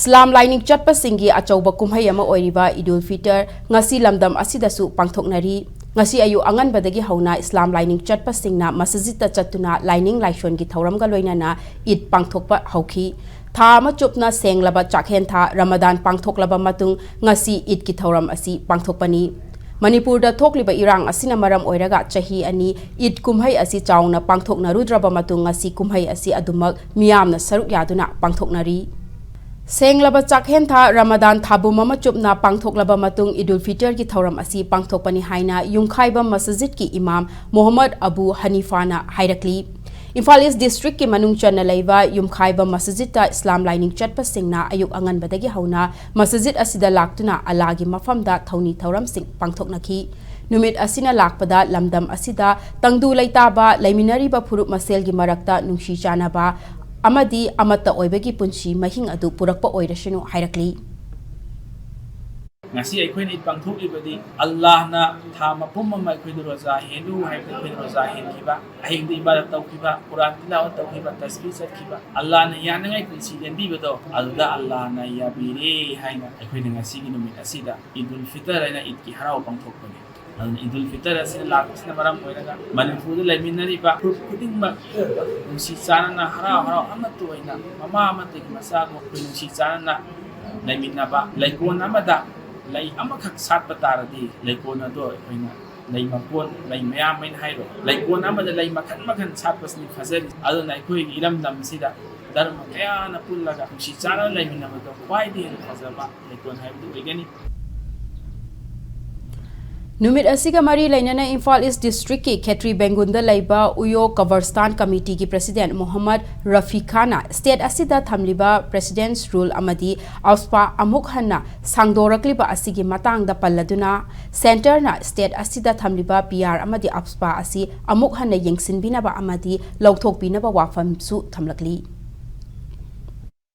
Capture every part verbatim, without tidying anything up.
ꯏꯁꯂꯥꯝ ꯂꯥꯏꯅꯤꯡ ꯆꯠꯄꯁꯤꯡꯒꯤ ꯑꯆꯧꯕ ꯀꯨꯝꯍꯩ ꯑꯃ ꯑꯣꯏꯔꯤꯕ ꯏꯗꯨꯜ ꯐꯤꯇꯔ ꯉꯁꯤ ꯂꯝꯗꯝ ꯑꯁꯤꯗꯁꯨ ꯄꯥꯡꯊꯣꯛꯅꯔꯤ꯫ ꯉꯁꯤ ꯑꯌꯨꯛ ꯑꯉꯟꯕꯗꯒꯤ ꯍꯧꯅ ꯏꯁꯂꯥꯝ ꯂꯥꯏꯅꯤꯡ ꯆꯠꯄꯁꯤꯡꯅ ꯃꯁꯖꯤꯗꯇ ꯆꯠꯇꯨꯅ ꯂꯥꯏꯅꯤꯡ ꯂꯥꯏꯁꯣꯟꯒꯤ ꯊꯧꯔꯝꯒ ꯂꯣꯏꯅꯅ ꯏꯗ ꯄꯥꯡꯊꯣꯛꯄ ꯍꯧꯈꯤ꯫ ꯊꯥ ꯑꯃ ꯆꯨꯞꯅ ꯁꯦꯡꯂꯕ ꯆꯥꯛꯍꯦꯟ ꯊꯥ ꯔꯃꯗꯥꯟ ꯄꯥꯡꯊꯣꯛꯂꯕ ꯃꯇꯨꯡ ꯉꯁꯤ ꯏꯗꯀꯤ ꯊꯧꯔꯝ ꯑꯁꯤ ꯄꯥꯡꯊꯣꯛꯄꯅꯤ꯫ ꯃꯅꯤꯄꯨꯔꯗ ꯊꯣꯛꯂꯤꯕ ꯏꯔꯥꯡ ꯑꯁꯤꯅ ꯃꯔꯝ ꯑꯣꯏꯔꯒ ꯆꯍꯤ ꯑꯅꯤ ꯏꯗ ꯀꯨꯝꯍꯩ ꯑꯁꯤ ꯆꯥꯎꯅ ꯄꯥꯡꯊꯣꯛꯅꯔꯨꯗ꯭ꯔꯕ ꯃꯇꯨꯡ ꯉꯁꯤ ꯀꯨꯝꯍꯩ ꯑꯁꯤ ꯑꯗꯨꯃꯛ ꯃꯤꯌꯥꯝꯅ ꯁꯔꯨꯛ ꯌꯥꯗꯨꯅ ꯄꯥꯡꯊꯣꯛꯅꯔꯤ꯫ ꯁꯦꯡꯂꯕ ꯆꯥꯛꯍꯦꯟ ꯊꯥ ꯔꯃꯗꯥꯟ ꯊꯥꯕꯨꯝ ꯑꯃ ꯆꯨꯞꯅ ꯄꯥꯡꯊꯣꯛꯂꯕ ꯃꯇꯨꯡ ꯏꯗꯨꯜ ꯐꯤꯇꯔꯒꯤ ꯊꯧꯔꯝ ꯑꯁꯤ ꯄꯥꯡꯊꯣꯛꯄꯅꯤ ꯍꯥꯏꯅ ꯌꯨꯝꯈꯥꯏꯕꯝ ꯃꯁꯖꯤꯗꯀꯤ ꯏꯃꯥꯝ ꯃꯣꯍꯝꯃꯗ ꯑꯕꯨ ꯍꯅꯤꯐꯥꯅ ꯍꯥꯏꯔꯛꯂꯤ꯫ ꯏꯝꯐꯥꯜ ꯏꯁ ꯗꯤꯁꯇ꯭ꯔꯤꯛꯀꯤ ꯃꯅꯨꯡ ꯆꯟꯅ ꯂꯩꯕ ꯌꯨꯝꯈꯥꯏꯕꯝ ꯃꯁꯖꯤꯗꯇ ꯏꯁꯂꯥꯝ ꯂꯥꯏꯅꯤꯡ ꯆꯠꯄꯁꯤꯡꯅ ꯑꯌꯨꯛ ꯑꯉꯟꯕꯗꯒꯤ ꯍꯧꯅ ꯃꯁꯖꯤꯗ ꯑꯁꯤꯗ ꯂꯥꯛꯇꯨꯅ ꯑꯜꯂꯥꯒꯤ ꯃꯐꯝꯗ ꯊꯧꯅꯤ ꯊꯧꯔꯝꯁꯤꯡ ꯄꯥꯡꯊꯣꯛꯅꯈꯤ꯫ ꯅꯨꯃꯤꯠ ꯑꯁꯤꯅ ꯂꯥꯛꯄꯗ ꯂꯝꯗꯝ ꯑꯁꯤꯗ ꯇꯪꯗꯨ ꯂꯩꯇꯥꯕ, ꯂꯩꯃꯤꯟꯅꯔꯤꯕ ꯐꯨꯔꯨꯞ ꯃꯁꯦꯜꯒꯤ ꯃꯔꯛꯇ ꯅꯨꯡꯁꯤ ꯆꯥꯟꯅꯕ ꯑꯃꯗꯤ ꯑꯃꯠꯇ ꯑꯣꯏꯕꯒꯤ ꯄꯨꯟꯁꯤ ꯃꯍꯤꯡ ꯑꯗꯨ ꯄꯨꯔꯛꯄ ꯑꯣꯏꯔꯁꯅꯨ ꯍꯥꯏꯔꯛꯂꯤ꯫ ꯉꯁꯤ ꯑꯩꯈꯣꯏꯅ ꯏꯗ ꯄꯥꯡꯊꯣꯛꯂꯤꯕꯗꯤ ꯑꯜꯂꯥꯍꯅ ꯊꯥ ꯃꯄꯨꯝ ꯑꯃ ꯑꯩꯈꯣꯏꯗ ꯔꯣꯖꯥ ꯍꯦꯜꯂꯨ ꯍꯥꯏꯕꯗ ꯑꯩꯈꯣꯏꯅ ꯔꯣꯖꯥ ꯍꯦꯟꯈꯤꯕ, ꯑꯍꯤꯡꯗ ꯏꯕꯥꯗꯠ ꯇꯧꯈꯤꯕ, ꯀꯨꯔꯥꯟ ꯇꯤꯂꯥꯋꯠ ꯇꯧꯈꯤꯕ, ꯇꯁꯕꯤꯍ ꯆꯠꯈꯤꯕ, ꯑꯜꯂꯥꯍꯅ ꯌꯥꯅꯉꯥꯏ ꯄꯨꯟꯁꯤ ꯂꯦꯟꯕꯤꯕꯗꯣ ꯑꯗꯨꯗ ꯑꯜꯂꯥꯍꯅ ꯌꯥꯕꯤꯔꯦ ꯍꯥꯏꯅ ꯑꯩꯈꯣꯏꯅ ꯉꯁꯤꯒꯤ ꯅꯨꯃꯤꯠ ꯑꯁꯤꯗ ꯏꯗꯨꯜ ꯐꯤꯇꯔ ꯍꯥꯏꯅ ꯏꯗꯀꯤ ꯍꯔꯥꯎ ꯄꯥꯡꯊꯣꯛꯄꯅꯤ꯫ ꯑꯗꯨꯅ ꯏꯗꯨꯜ ꯐꯤꯇꯔ ꯑꯁꯤꯅ ꯂꯥꯛꯄꯁꯤꯅ ꯃꯔꯝ ꯑꯣꯏꯔꯒ ꯃꯅꯤꯄꯨꯔꯗ ꯂꯩꯃꯤꯟꯅꯔꯤꯕ ꯐꯨꯔꯨꯞ ꯈꯨꯗꯤꯡꯃꯛ ꯅꯨꯡꯁꯤ ꯆꯥꯟꯅꯅ ꯍꯔꯥꯎ ꯍꯔꯥꯎ ꯑꯃꯠꯇ ꯑꯣꯏꯅ ꯃꯃꯥ ꯑꯃꯠꯇꯒꯤ ꯃꯆꯥꯒꯨꯝ ꯑꯩꯈꯣꯏ ꯅꯨꯡꯁꯤ ꯆꯥꯟꯅꯅ ꯂꯩꯃꯤꯟꯅꯕ, ꯂꯩꯀꯣꯜ ꯑꯃꯗ ꯂꯩ ꯑꯃꯈꯛ ꯁꯥꯠꯄ ꯇꯥꯔꯗꯤ ꯂꯩꯀꯣꯜ ꯑꯗꯣ ꯑꯩꯈꯣꯏꯅ ꯂꯩ ꯃꯀꯣꯟ, ꯂꯩ ꯃꯌꯥꯝ ꯍꯥꯏꯅ ꯍꯥꯏꯔꯣꯏ, ꯂꯩꯀꯣꯜ ꯑꯃꯗ ꯂꯩ ꯃꯈꯟ ꯃꯈꯟ ꯁꯥꯠꯄꯁꯤꯅꯤ ꯐꯖꯔꯤ꯫ ꯑꯗꯨꯅ ꯑꯩꯈꯣꯏꯒꯤ ꯏꯔꯝꯗꯝꯁꯤꯗ ꯙꯔꯃ ꯀꯌꯥꯅ ꯄꯨꯜꯂꯒ ꯅꯨꯡꯁꯤ ꯆꯥꯟꯅꯅ ꯂꯩꯃꯤꯟꯅꯕꯗꯣ ꯈ꯭ꯋꯥꯏꯗꯒꯤ ꯍꯦꯟꯅ ꯐꯖꯕ ꯂꯩꯀꯣꯜ ꯍꯥꯏꯕꯗꯨ ꯑꯣꯏꯒꯅꯤ꯫ ꯅꯨꯃꯤꯠ ꯑꯁꯤꯒ ꯃꯔꯤ ꯂꯩꯅꯅ ꯏꯝꯐꯥꯜ ꯏꯁ ꯗꯤꯁꯇ꯭ꯔꯤꯛꯀꯤ ꯈꯦꯇ꯭ꯔꯤ ꯕꯦꯡꯒꯨꯟꯗ ꯂꯩꯕ ꯎꯌꯣ ꯀꯕꯔꯁꯇꯥꯟ ꯀꯃꯤꯇꯤꯒꯤ ꯄ꯭ꯔꯁꯤꯗꯦꯟꯠ ꯃꯣꯍꯝꯃꯗ ꯔꯐꯤ ꯈꯥꯟꯅ ꯁ꯭ꯇꯦꯠ ꯑꯁꯤꯗ ꯊꯝꯂꯤꯕ ꯄ꯭ꯔꯦꯁꯤꯗꯦꯟꯠꯁ ꯔꯨꯜ ꯑꯃꯗꯤ ꯑꯞꯁꯄꯥ ꯑꯃꯨꯛ ꯍꯟꯅ ꯁꯥꯡꯗꯣꯔꯛꯂꯤꯕ ꯑꯁꯤꯒꯤ ꯃꯇꯥꯡꯗ ꯄꯜꯂꯗꯨꯅ, ꯁꯦꯟꯇꯔꯅ ꯁ꯭ꯇꯦꯠ ꯑꯁꯤꯗ ꯊꯝꯂꯤꯕ ꯄꯤ ꯑꯥꯔ ꯑꯃꯗꯤ ꯑꯞꯁꯄꯥ ꯑꯁꯤ ꯑꯃꯨꯛ ꯍꯟꯅ ꯌꯦꯡꯁꯤꯟꯕꯤꯅꯕ ꯑꯃꯗꯤ ꯂꯧꯊꯣꯛꯄꯤꯅꯕ ꯋꯥꯐꯝꯁꯨ ꯊꯝꯂꯛꯂꯤ꯫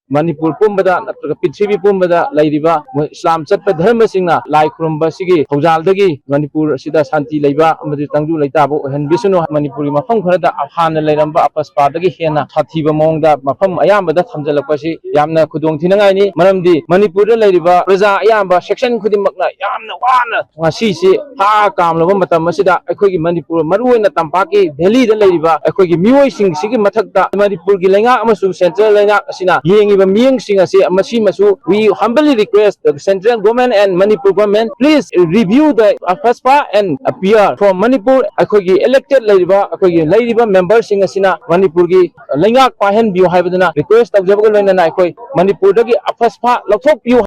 ꯃꯅꯤꯄꯨꯔ ꯄꯨꯝꯕꯗ ꯅꯠꯇ꯭ꯔꯒ ꯄ꯭ꯔꯤꯊꯤꯕꯤ ꯄꯨꯝꯕꯗ ꯂꯩꯔꯤꯕ ꯃꯣꯏ ꯏꯁꯂꯥꯝ ꯆꯠꯄ ꯙꯔꯃꯁꯤꯡꯅ ꯂꯥꯏ ꯈꯨꯔꯨꯝꯕ ꯑꯁꯤꯒꯤ ꯊꯧꯖꯥꯜꯗꯒꯤ ꯃꯅꯤꯄꯨꯔ ꯑꯁꯤꯗ ꯁꯥꯟꯇꯤ ꯂꯩꯕ ꯑꯃꯗꯤ ꯇꯪꯗꯨ ꯂꯩꯇꯥꯕ ꯑꯣꯏꯍꯟꯕꯤꯁꯅꯨ꯫ ꯃꯅꯤꯄꯨꯔꯒꯤ ꯃꯐꯝ ꯈꯔꯗ ꯍꯥꯟꯅ ꯂꯩꯔꯝꯕ ꯑꯄꯁꯄꯥꯗꯒꯤ ꯍꯦꯟꯅ ꯁꯥꯊꯤꯕ ꯃꯑꯣꯡꯗ ꯃꯐꯝ ꯑꯌꯥꯝꯕꯗ ꯊꯝꯖꯤꯜꯂꯛꯄꯁꯤ ꯌꯥꯝꯅ ꯈꯨꯗꯣꯡ ꯊꯤꯅꯉꯥꯏꯅꯤ꯫ ꯃꯔꯝꯗꯤ ꯃꯅꯤꯄꯨꯔꯗ ꯂꯩꯔꯤꯕ ꯄ꯭ꯔꯖꯥ ꯑꯌꯥꯝꯕ ꯁꯦꯛꯁꯟ ꯈꯨꯗꯤꯡꯃꯛꯅ ꯌꯥꯝꯅ ꯋꯥꯅ ꯉꯁꯤꯁꯤ ꯍꯥ ꯀꯥꯝꯂꯕ ꯃꯇꯝ ꯑꯁꯤꯗ ꯑꯩꯈꯣꯏꯒꯤ ꯃꯅꯤꯄꯨꯔ, ꯃꯔꯨꯑꯣꯏꯅ ꯇꯝꯄꯥꯛꯀꯤ ꯗꯦꯜꯂꯤꯗ ꯂꯩꯔꯤꯕ ꯑꯩꯈꯣꯏꯒꯤ ꯃꯤꯑꯣꯏꯁꯤꯡꯁꯤꯒꯤ ꯃꯊꯛꯇ ꯃꯅꯤꯄꯨꯔꯒꯤ ꯂꯩꯉꯥꯛ ꯑꯃꯁꯨꯡ ꯁꯦꯟꯇ꯭ꯔꯦꯜ ꯂꯩꯉꯥꯛ ꯑꯁꯤꯅ ꯌꯦꯡꯉꯤꯕ ꯃꯤꯠꯌꯦꯡꯁꯤꯡ ꯑꯁꯤ ꯃꯁꯤꯃꯁꯨ we humbly request the central government and Manipur government, please review the AFSPA and P R from Manipur꯫ ꯑꯩꯈꯣꯏꯒꯤ elected ꯂꯩꯔꯤꯕ ꯑꯩꯈꯣꯏꯒꯤ ꯂꯩꯔꯤꯕ ꯃꯦꯝꯕꯔꯁꯤꯡ ꯑꯁꯤꯅ ꯃꯅꯤꯄꯨꯔꯒꯤ ꯂꯩꯉꯥꯛ ꯄꯥꯏꯍꯟꯕꯤꯌꯨ ꯍꯥꯏꯕꯗꯨꯅ ꯔꯤꯀ꯭ꯋꯦꯁ ꯇꯧꯖꯕꯒ ꯂꯣꯏꯅꯅ ꯑꯩꯈꯣꯏ ꯃꯅꯤꯄꯨꯔꯗꯒꯤ AFSPA ꯂꯧꯊꯣꯛꯄꯤꯌꯨ꯫